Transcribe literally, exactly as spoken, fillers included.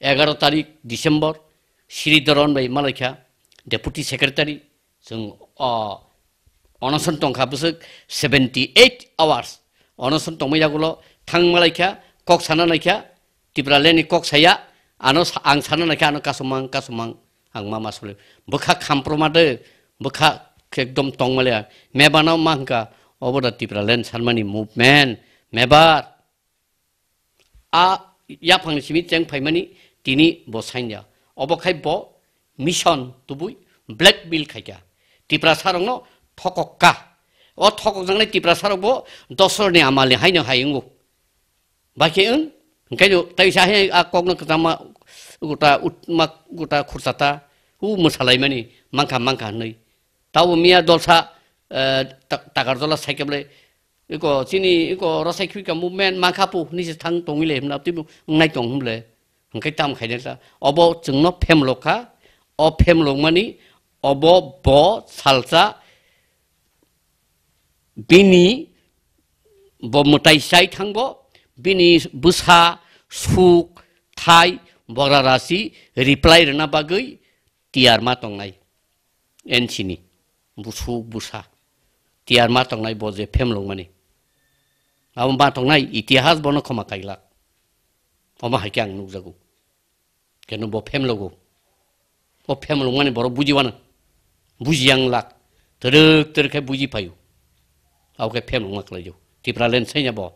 egaro tarik December, Sri Doron bai malaikha, Deputy Secretary, chwng o onoson tongkha bwswk seventy eight hours. Onoson tongmai yagulo thang malaikha, kok sana naikha, Tipralandni kok saya, ano sa-, ang sana naikha, ano kasumang, kasumang, ang ma ma sole. Bwkha khamproma de, bwkha ekdom tongmale. Mebano ma hwnkha, obo da Tipraland sanmani movement, mebar. A yaphangni simi cheng phaimani tini bo sanya. Obo khai bo mission tubui blackmail khaikha. Tiprasarokno thokokka. O thokokjaknai Tiprasarok bo dosroni amalni haino hai wngo. Baikhe wng, hwnkhe no tai sa hai a kokno kwchangma gota utma gota khurchata, u mwsalaimani mankha mankha hwnwi. Tabo miya dolsa, eh, ta-, Takarjola saikable, iko chini iko Rosai Khwika movement mankha pu hwnwi se thang tongwi le hwnna twibo wngnai tong hwnle. Hwnkhe tam khainai ta. Obo chwngno phemlokha, o phemlokmani obo bo salsa bini bo mwtai chai thangbo, bini bwsa, suk, thai, bogra rasi reply rwna bagwi tiyar ma tongnai. N C ni busuk busa tiyar ma tongnai bo je phemlokmani. Abo ma tongnai itihas bono khoma kailak. Omo hai khe ang nukjago. Keno bo phemlogo. O phemlokmani borok buji wano. Buji yang lak. Twrwk twrwk khe buji phaio. Abo khe phemlokma khlaiyo. Tipraland sainya bo.